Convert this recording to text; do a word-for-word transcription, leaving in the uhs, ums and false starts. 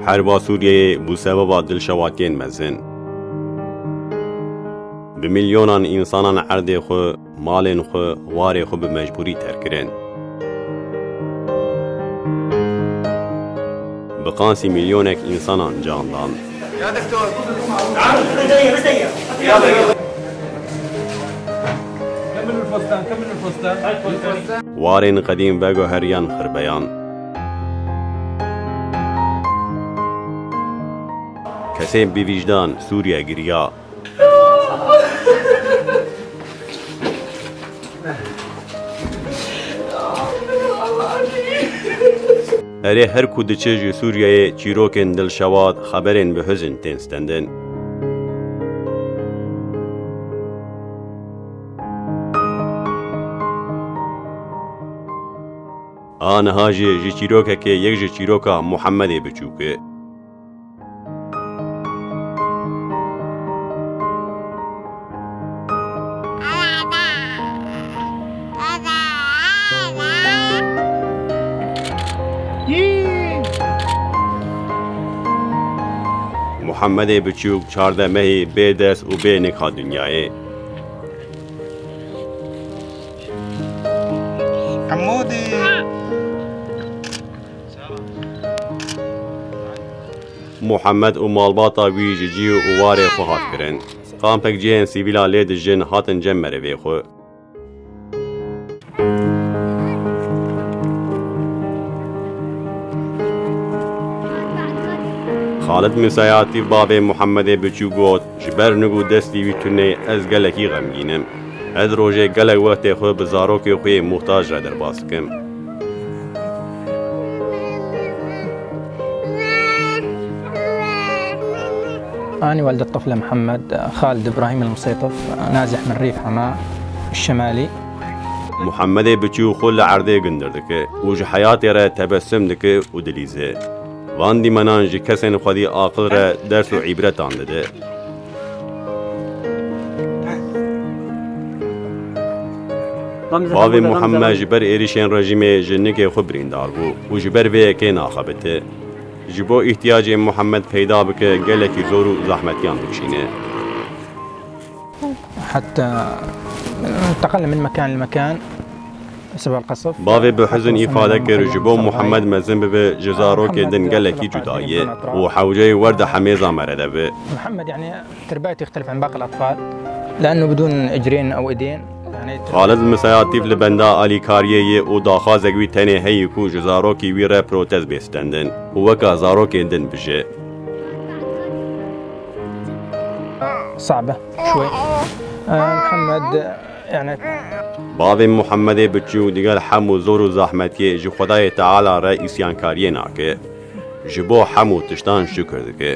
Herba Sûriyeyê bû sebeba dilşewatiyên mezin. Bi milyonan însanan erdê xwe, malên xwe, warê xwe bi mecbûrî terk kirin. Bi qansî milyonek însanan can dan. Warên qedîm veguheriyan xirbeyan. Kesên bivîjdan Sûriye giriya. Erê, her ku diçe ji Sûriyeyê çîrokên dilşewat, xeberên bi hizin tên stendin. A niha jî ji çîrokekê yek ji çîroka Muhemmedê Biçûk e. Muhemmedê Biçûk çardeh mehî bê dest û bê nik hat dinyayê. Hemûdî. Muhammed û malbata wî ji cî û warê xwe hat kirin. Qampek cihên sivîla lê dijin hatin cem merivê xwe. Xalid Musayatî bavê Muhammedê Biçûk got, ji ber nik û destî wî tunê ez gelekî xemgîn im. Ez rojê gelek wextê xwe bi zarokê xwe yê muhtac re derbas dikim. أنا والد الطفل محمد خالد إبراهيم المسيطف، نازح من ريف حماة الشمالي. Muhammedê Biçûk xwe li erdê gundir dike û ji heyatê re tebessum dike û dilîze. Van dîmenan ji kesên xwedî aqil re ders û îbretan dide. Bavê Muhammed ji ber êrişên rejîmê ji nikê xwe birîndar bû û ji ber vê yekê naxebite. Ji bo îhtiyacê Muhammed peyda bike, gelekî zor û zehmetiyan dikişîne. حتى انتقلنا من مكان لمكان بسبب القصف. Bavê bi huzn îfade kir, ji bo Muhammed mezin bibe, ji zarokên din gelekî cuda ye û hewceyê wer di hemêza me re de be. محمد يعني تربايته يختلف عن باقي الأطفال، لأنه بدون إجرين أو إيدين، يعني. Xalid Misayatîf li benda alîkariyê ye û daxwazek wî tenê heye ku ji zarokî wî re protez bê stendin û weka zarokên din bije. صعبة شوي. آه، محمد، يعني. Bavê Muhammedê Biçûk digel hemû zor û zehmetiyê ji Xwedayê Teala re îsyankariyê nake. Ji bo hemû tiştan şukir dike.